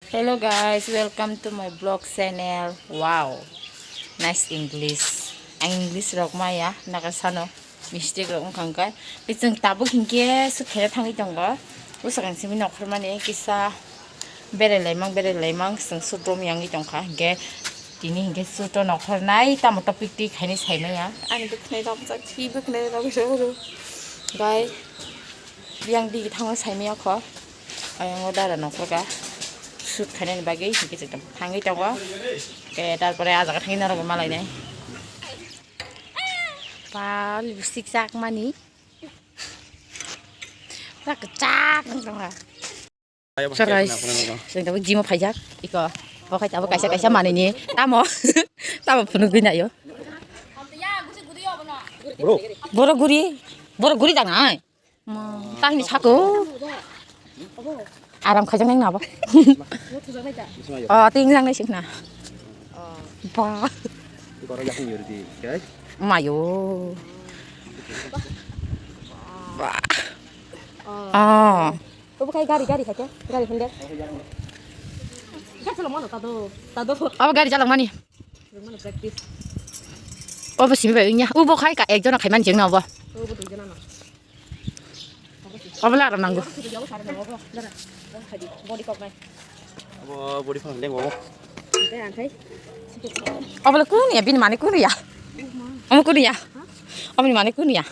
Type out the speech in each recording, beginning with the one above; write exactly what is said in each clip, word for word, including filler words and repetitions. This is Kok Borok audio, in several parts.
Hello guys, welcome to my vlog channel. Wow, nice English. Ang English rok maya, nakasano mistake rok wngkha hwnkhe. Tei chwng tabuk hinkhe swk khaina thangwi tongo. Bwswk ang simi nokhormani kisa berai laimang, berai laimang, chwng sutrom yangwi tongkha. Hinkhe tini hinkhe suto nokhornai, tamo topic twi khainai saimaya. Ani bwkhnai rok jak, twi bwkhnai rok rw rw. Gai, biyang digi thango saimaya kho. Ayang o dara nokroga shoot khainani bagwi hinkhe chwng thangwi tongo. Ke tarpore ah jaga thangwi norokbo malainai. Ba lipstick chakmani. Pura kwchak wng tongkha. So guys, chwng tabuk gym o phaijak. Iko, bo khai tabuk kaisa kaisa manwini. Tamo, tamo phunugwi naio. Borok guri, borok guri tangnai. Tahini sako. Aram khaijak nang nabo. Oh, ting jang nai sikna. Ba. Mayo. Ba. Oh. Obo khai gari, gari khai khe, gari hwnde. Gari chalok mano tado, tado. Abo gari chalok mani. Mano practice. Obo simi bai wngya. Ubo khai ka ekjona khai mani jengna obo. Obo duijona no. Obo la aram nango. Obo sari nango obo. Dara. Obo khai di. Body kok nai. Abo body kok leng obo. Obo le kun ya, bini mane kun ya. Omo kun ya. Omo ni mane kun ya.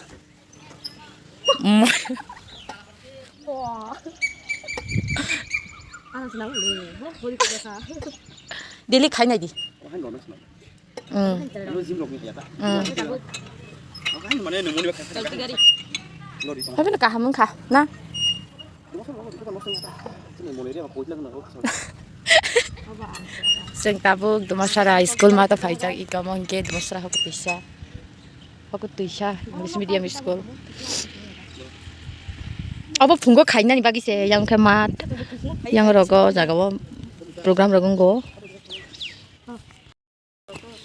Daily khai nai di. Mm. Mm. Haibeno kaham wngkha na. Chwng tabuk Dumasara school mato phaijak, iko omo hinkhe Dumasara hokotwisa. Hokotwisa English medium school. Obo phungo khainani bagwi se yang khe mat, yang rogo jagao program rok wngo.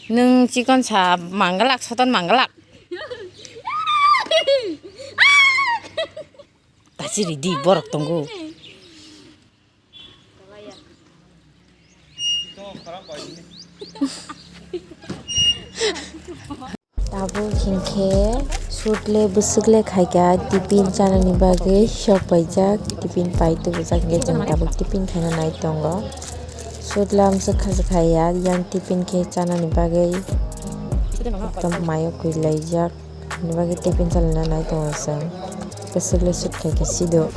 Nwng chikon sa mangalak, soton mangalak. Tachiri di borok tongo. Tabuk hinkhe shoot le bwswk le khaikha, tiffin chanani bagwi sok paijak, tiffin pai tubujak hinkhe chwng tabuk tiffin khaina nai tongo. Shoot le amswk kha se khaiya, yang tiffin khe chanani bagwi ekdom mayo kwrwi laijak. Ani bagwi tiffin chalina nai tongo chwng. Bwswk le shoot khaikhe sido.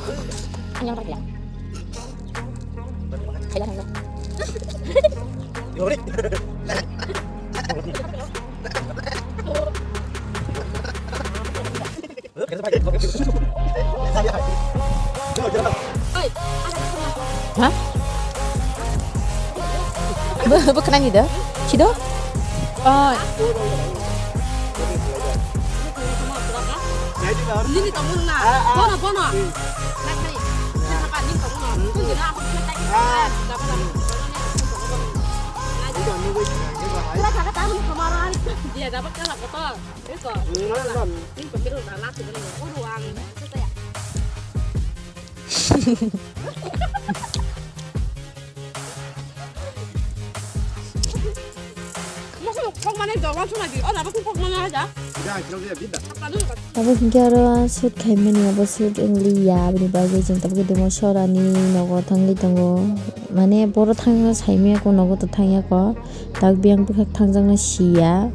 Ha? Bo, bo khnani da? Sido? Oh. Nini tongmung na. Bono, bono. Dia dapat kan kemarin. Ini kok. Ini kok, kira udah laku, ini kok. Waduh, ang. Tabuk hinkhe aro shoot khaimani abo shoot wngliya, aboni bagwi chwng tabuk Dumasarani nogo thangwi tongo. Mane boro thangna saimanya kho, nogo to thangya kho. Tak biyang bwkhak thangjakna siya.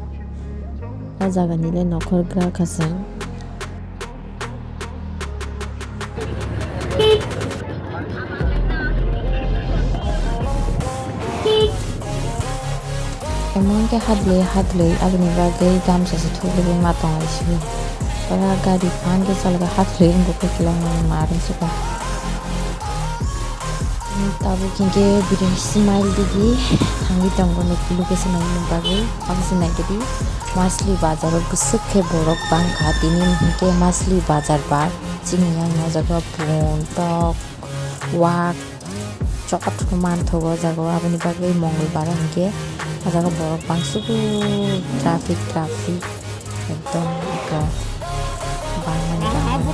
O jaga ni le nokhor gra kha chwng. Emon khe hadlwi hadlwi aboni bagwi gamsa se thugwi ma tongwi sio. Pura gari phan khe chalok hadlwi wngkhe kwlwng ma rwng sukha. Tabuk hinkhe bini smile digi thangwi tongo location naimani bagwi. Abo se naikhe di Masli bazar o bwswk khe borok bangkha, tini hinkhe Masli bazar bar chini yang o jaga pun tok wak chokot manthogo o jaga o, aboni bagwi Mongolbar o hinkhe o jaga borok bangsugo traffic traffic. Ekdom eko bangmani bangmani.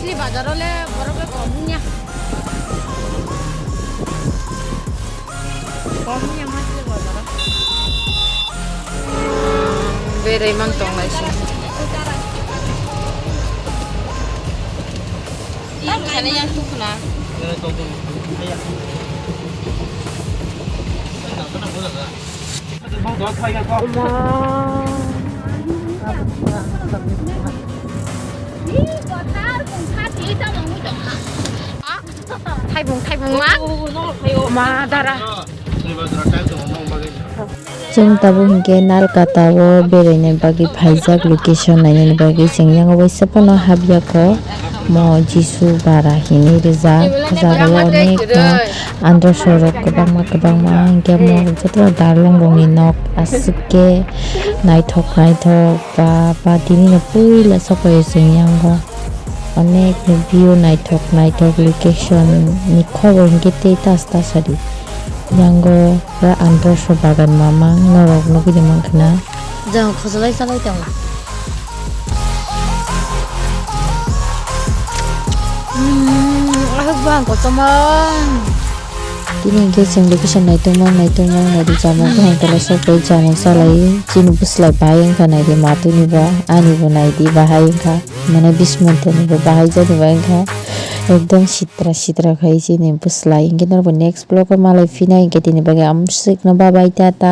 Bazar o le borok le kom wngya. Kom wngya ma se bazar o. Berai man tong lai se. Tam khani yang tu khna. Thaibung, thaibung ma? Ma dara. Chwng tabuk hinkhe Nalkata o beraina bagwi phaijak, location nainani bagwi chwng yang waisa phano hapya kho. Mo Jisu bara hinwi rijak. O jaga o onek no andro sorok kwbangma kwbangma, hinkhe mo joto darlong rokni nok aswk khe naithok naithok ba, ba tini no puila sok pai o chwng yango. Onek ni view naithok naithok location ni khobor hinkhe tei tas tas sadi. Yango pura andro so bagan mamang norok nugwi mankha na. Jang khosolai salai tongo. Hmm, ahok bang kotorma. Tini hwnkhe chwng location naitongma, naitongma, naidi jamung kaham tala sok bai jamung salai. Chini bwslai bahai wngkha naidi matwini ba, ani bo naidi bahai wngkha. Mane bish monthani bo bahai jani bai wngkha. Ekdom sitra sitra khai chini bwslai. Hwnkhe norbo next vlog o malai phinai hwnkhe tini bagwi amswkno bye bye tata.